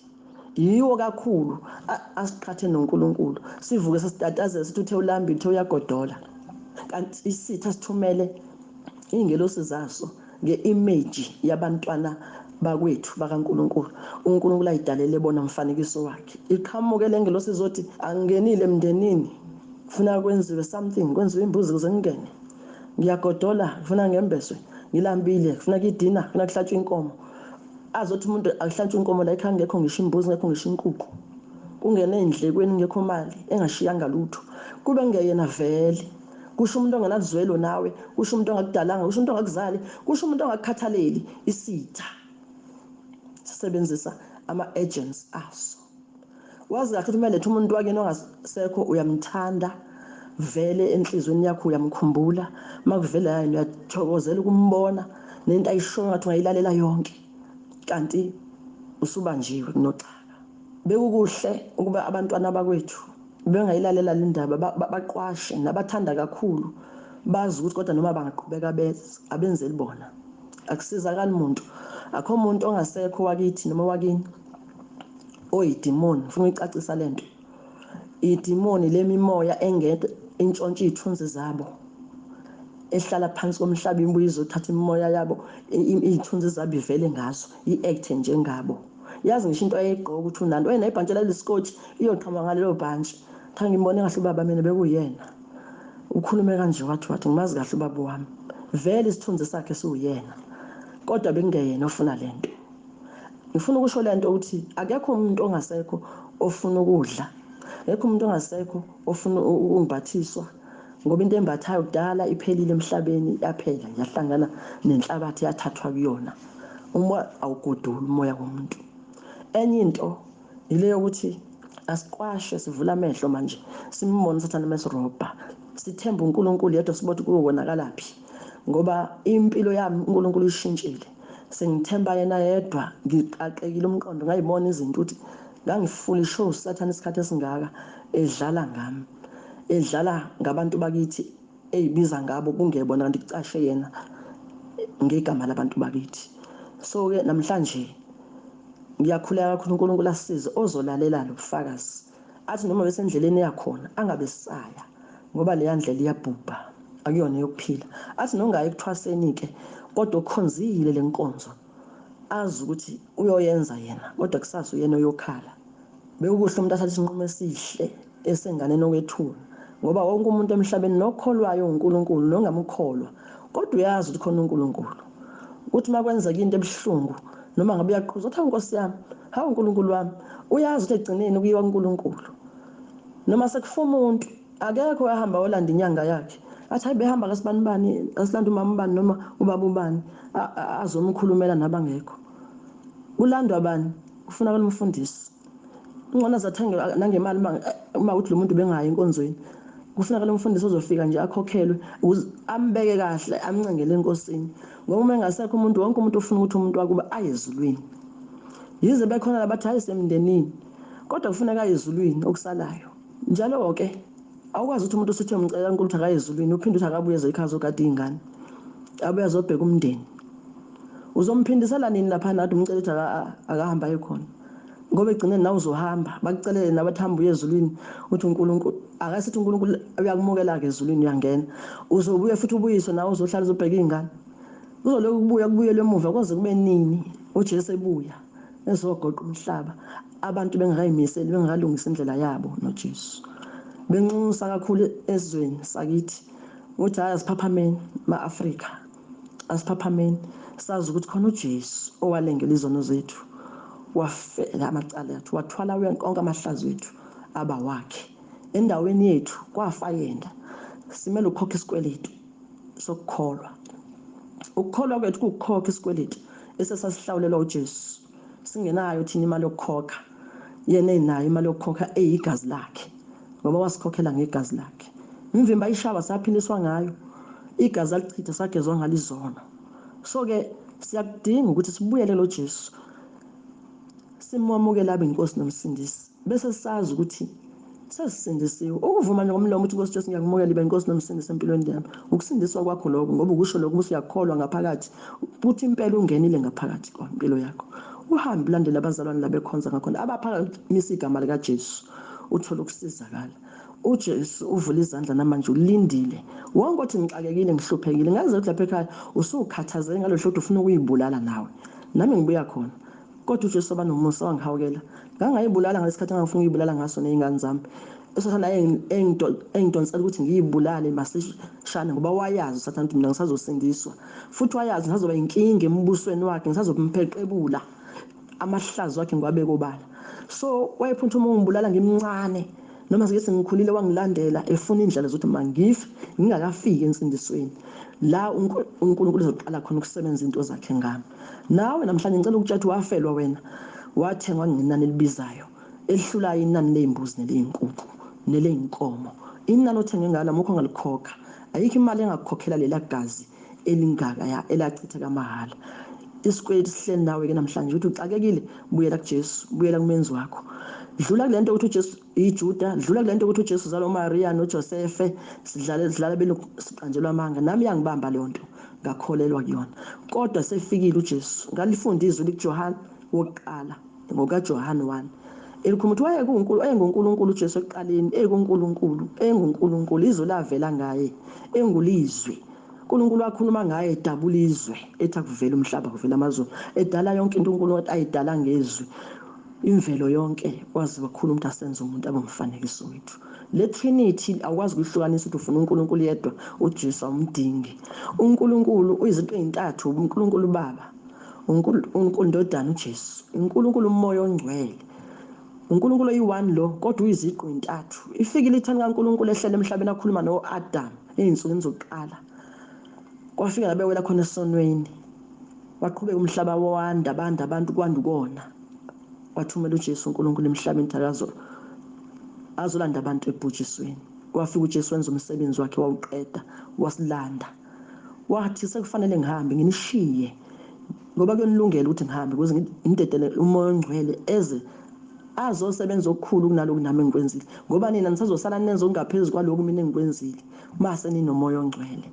Yiwo kakhulu asiqhathe noNkulunkulu, sivuke sesitatazela sithi uthe ulambile, uthe uyagodola, kanti isitha sithumele iy'ngelosi zaso nge-image yabantwana bakwethu bakaNkulunkulu. uNkulunkulu ayidalele bona umfanekiso wakhe. Iqhamuke le ngelosi izothi angingenile emndenini, kufuna kwenziwe something, kwenziwe imbuzi ukuze ngingene. Ngiyagodola, kufuna ngembeswe, ngilambile, kufuna idina, kufuna kuhlatshwe inkomo. Azothi umuntu akuhlatshwe inkomo la ekhaya ngekho ngisho imbuzi, ngekho ngisho inkukhu, kungene ey'ndlekweni ngekho mali, engashiyanga lutho, kube ngeyena vele. Kusho umuntu ongenazwelo nawe, kusho umuntu ongakudalanga, kusho umuntu ongakuzali, kusho umuntu ongakukhathaleli. Isitha sisebenzisa ama-agents aso. Wazi kahle ukuthi uma letha umuntu wakini ongasekho uyamthanda vele enhliziyweni yakho, uyamkhumbula, makuvela yena uyathokozela ukumbona, nento ayishoyo ngathi ungayilalela yonke, kanti usubanjiwe kunoxhaka. Bekukuhle ukuba abantwana bakwethu bengayilalela le ndaba, baqwashe nabathanda kakhulu, bazi ukuthi kodwa noma bangaqhubeka beze abenzeli bona, akusizakali muntu. Akho umuntu ongasekho wakithi noma wakini oyidimoni. Ngifuna ukuyicacisa lento, idimoni lemimoya engeke intshontshe iy'thunzi zabo, ehlala phansi komhlaba ibuye izothatha imimoya yabo, iy'thunzi zabo ivele ngazo, i-act njengabo. Yazi ngisho into ayegqoka ukuthi unanto wena ibhantshi lalisikotshi iyoqhamuka ngalelo bhantshi. Cha, ngimbone kahle ubaba mina, bekuyena ukhulume kanje, wathi ngimazi kahle ubaba wami, vele isithunzi sakhe siwuyena, kodwa bekungeyena ofuna lento. Ngifuna ukusho lento ukuthi akekho umuntu ongasekho ofuna ukudla, akekho umuntu ongasekho ofuna ukumbathiswa. Ngoba into embathayo kudala iphelile emhlabeni, yaphela, yahlangana nenhlabathi yathathwa kuyona. Umoya awugoduli umoya womuntu. Enye into ile yokuthi asiqwashe, sivula amehlo manje, simbone uSathane mesirobha, sithembe uNkulunkulu yedwa, sibothi kuyokonakalaphi, ngoba impilo yami uNkulunkulu uyishintshile. Sengithemba yena yedwa, ngiqaqekile umqondo, ngayibona izinto ukuthi ngangifulishe uSathane isikhathi esingaka edlala ngami, edlala ngabantu bakithi, eyibiza ngabo kungebona, kanti kucashe yena ngegama labantu bakithi. So-ke namhlanje ngiyakhuleka kakhulu uNkulunkulu asisize ozolalela lo bufakazi, athi noma besendleleni yakhona angabe sisaya, ngoba leya ndlela iyabhubha, akuyona eyokuphila. Athi nongayi ekuthwaseni-ke, kodwa okhonzile le nkonzo azi ukuthi uyoyenza yena, kodwa kusasa uyena oyokhala. Bekukuhle umuntu athathe isinqumo esihle esenganeni okwethuna, ngoba wonke umuntu emhlabeni nokholwayo uNkulunkulu nongamkholwa, kodwa uyazi ukuthi khona uNkulunkulu. Ukuthi uma kwenzeka into ebuhlungu noma ngabe uyaqhuza uthi hawu Nkosi yami, hawu uNkulunkulu wami, uyazi ukuthi ekugcineni kuyiwa kuNkulunkulu. Noma sekufa umuntu akekho oyahamba olanda inyanga yakhe athi hayi behamba kasibanibani, asilanda umama ubani noma ubaba ubani azomkhulumela nabangekho. Kulandwa bani? Kufunakala umfundisi. Ungcono azathenge nangemali uma ukuthi lo muntu bengayi enkonzweni. Kufunakala umfundisi ozofika nje akhokhelwe ukuze ambeke kahle, amncengele enkosini. Ngoba uma engasekho umuntu, wonke umuntu ufuna ukuthi umuntu wakuba aye ezulwini. Yize bekhona labathi hayi semndenini, kodwa kufuneka aye ezulwini okusalayo. Njalo-ke awukwazi ukuthi umuntu usuthi uyomcela uNkulunkulu ukuthi akaye ezulwini, uphinde uthi akabuye ezoyikhaya azogada iy'ngane, abuye azobheka umndeni. Uzomphindisela nini laphana kade umcela ukuthi akahambe aye khona? Ngoba egcineni nawe uzohamba, bakucelele nawe bathi hamba uye ezulwini, uthi uNkulunkulu akasithi uNkulunkulu uyakumukela-ke ezulwini, uyangena. Uzobuya futhi ubuyiswe nawe uzohlala uzobheka iy'ngane. Kuzolokhu kubuya kubuyelwe emuva koze kube nini uJesu ebuya ezogoqa umhlaba, abantu bengakayimiseli, bengakalungisi indlela yabo noJesu. Benxusa kakhulu ezweni sakithi ukuthi hayi asiphaphameni ma-Afrika, asiphaphameni sazi ukuthi khona uJesu owalengela izono zethu, wafela amacala ethu, wathwala onke amahlazo ethu aba wakhe. Endaweni yethu kwafa yena. Simele ukukhokha isikweletu sokukholwa. Ukukholwa kwethu kuwukukhokha isikweletu esesasihlawulelwa uJesu. Singenayo thina imali yokukhokha, yena enayo imali yokukhokha eyigazi lakhe, ngoba wasikhokhela ngegazi lakhe. Imvimba ayishawa saphiliswa ngayo, igazi alichitha sagezwa ngalo izono. So-ke siyakudinga ukuthi sibuyele lo Jesu, simwamukele abe inkosi nomsindisi, bese sazi ukuthi sesisindisiwe. Ukuvuma nje ngomlomo ukuthi Nkosi Jesu ngiyakumukela ibe inkosi nomsindisi empilweni yami, ukusindiswa kwakho lokho, ngoba ukusho lokho usuyakholwa ngaphakathi ukuthi impela ungenile ngaphakathi kwempilo yakho. Uhambe ulandele abazalwane labekhonza ngakhona abaphakamisa igama likaJesu, uthole ukusizakala. uJesu uvula izandla namanje, ulindile. Wonke othi ngixakekile, ngihluphekile, ngaze ukuthi lapha ekhaya usukhathazeke ngalo hlobo ufuna ukuyibulala nawe. Nami ngibuya khona. Kodwa uJesu waba nomusa wangihawukela. Ngangayibulala ngalesikhathi engangifuna ukuyibulala ngaso nezingane zami. USathane engidonsela ukuthi ngiyibulale masishane, ngoba wayazi uSathane ukuthi mina ngisazosindiswa. Futhi wayazi ngisazoba inkinga embusweni wakhe, ngisazompheqebula amahlazo wakhe ngiwabeke obala. So wayephuthuma ungibulala ngimncane, noma sike sengikhulile wangilandela efuna indlela zokuthi mangife ngingakafiki ensindisweni la uNkulunkulu uzoqala khona ukusebenza into zakhe ngami. Nawe namhlanje ngicela ukutshela ukuthi wafelwa wena, wathengwa ngenani elibizayo elihlulayo inani ley'mbuzi neley'nkukhu neley'nkomo. Inani othenge ngalo amukho ongalikhokha, ayikho imali engakukhokhela lela gazi elingaka ya elachitheka mahhala. Isikweletu sihleli nawe-ke namhlanje ukuthi uxakekile, buyela kuJesu, buyela kumenzi wakho. Dlula kule nto ukuthi uJesu iJuda, dlula kule nto ukuthi uJesu uzalwa uMaria noJosefe, sidlale sidlala belokhu siqanjelwa amanga. Nami yangibamba leyo nto, ngakholelwa kuyona. Kodwa sefikile uJesu, ngalifunda izwi likaJohane wokuqala, ngokaJohane 1. Elikhuluma ukuthi wayekuNkulunkulu, wayenguNkulunkulu uJesu ekuqaleni, ekuNkulunkulu, enguNkulunkulu, izwi lavela ngaye, engulizwi. uNkulunkulu wakhuluma ngaye edabula izwe, ethi akuvele umhlaba, kuvela amazulu, edala yonke into uNkulunkulu ayidala ngezwi. Imvelo yonke wazi wakhuluma ukuthi asenze umuntu abe umfanekiso wethu. Le Trinity awukwazi ukuyihlukanisa ukuthi ufuna uNkulunkulu yedwa, uJesu awumdingi. uNkulunkulu uyizinto ezintathu, uNkulunkulu uBaba, uNkulunkulu Ndodana uJesu, uNkulunkulu uMoya oNgcwele. uNkulunkulu oyi-1 lo, kodwa uyiziqu intathu. Ifikile ithani kaNkulunkulu ehlele emhlabeni akhuluma no-Adam ey'nsukwini zokuqala. Kwafika labewela khona esonweni, waqhubeka umhlaba wanda, banda abantu, kwanda ukona. Wathumela uJesu uNkulunkulu emhlabeni ukuthi azolanda abantu ebhujisweni. Wafika uJesu wenza umsebenzi wakhe wawuqeda, wasilanda. Wathi sekufanele ngihambe nginishiye, ngoba kuyonilungela ukuthi ngihambe ukuze ngidedele uMoya oNgcwele eze azosebenza okukhulu kunaloku nami engikwenzile, ngoba nina nisazosala nenze okungaphezu kwaloku mina engikwenzile mase ninoMoya oNgcwele.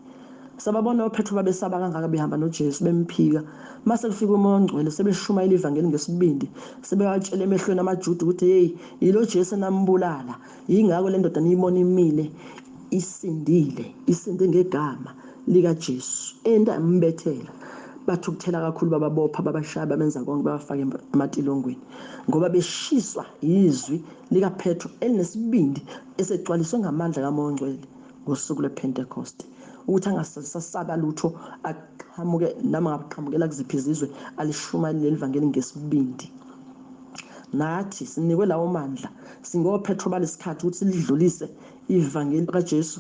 Sababona oPetro babesaba kangaka behamba noJesu bemphika. Mase kufika uMoya oNgcwele sebeshumayela ivangeli ngesibindi, sebewatshela emehlweni amaJuda ukuthi hey, yilo Jesu enambulala, yingakho le ndoda niyibona imile isindile, isinde ngegama likaJesu entambethela. Bathukuthela kakhulu, bababopha, babashaya, babenza konke, babafaka ematilongweni, ngoba beshiswa izwi likaPetro elinesibindi esegcwaliswe ngamandla kaMoya oNgcwele ngosuku lwePentecost, ukuthi angasasaba lutho, aqhamuke noma ngaqhamukela kuziphi izizwe, alishumayele leli vangeli ngesibindi. Nathi sinikwe lawo mandla, singoPetro balesikhathi ukuthi silidlulise ivangeli kaJesu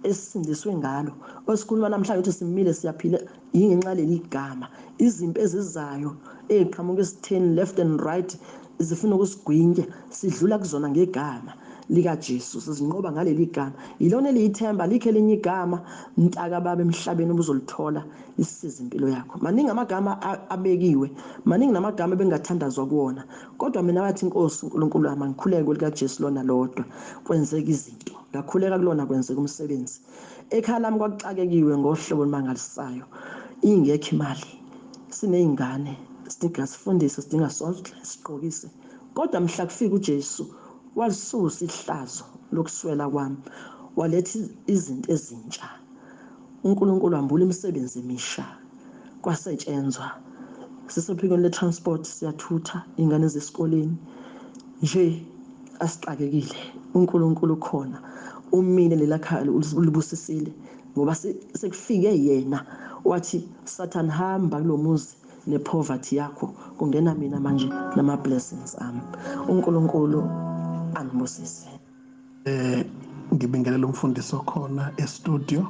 esisindiswe ngalo. Osikhuluma namhlanje ukuthi simile siyaphila yingenxa leli gama. Izimpi ezizayo eziqhamuka esitheni left and right zifuna ukusigwinya, sidlula kuzona ngegama likaJesu, sizinqoba ngaleli gama. Yilona eliyithemba, likhe elinye igama mntaka baba emhlabeni obuzolithola lisize impilo yakho. Maningi amagama abekiwe, maningi namagama ebengathandazwa kuwona, kodwa mina wathi inkosi uNkulunkulu wami ngikhuleke likaJesu lona lodwa, kwenzeka izinto. Ngakhuleka kulona kwenzeka umsebenzi. Ekhaya lami kwakuxakekiwe ngohlobo olumangalisayo, ingekho imali, sineyingane, sidinga sifundise, sidinga sonke sigqokise, kodwa mhla kufika uJesu walisusa ihlazo lokuswela kwami, waletha izinto ezintsha. uNkulunkulu wambula imisebenzi emisha, kwasetshenzwa. Sisephikweni le-transport, siyathutha ingane zesikoleni nje, asixakekile. uNkulunkulu ukhona, umile lela khaya ulibusisile, ngoba sekufike yena wathi Satan hamba kulomuzi nepoverty yakho, kungena mina manje nama blessings ami. uNkulunkulu anibusise. Ngibingelela umfundisi okhona e-studio,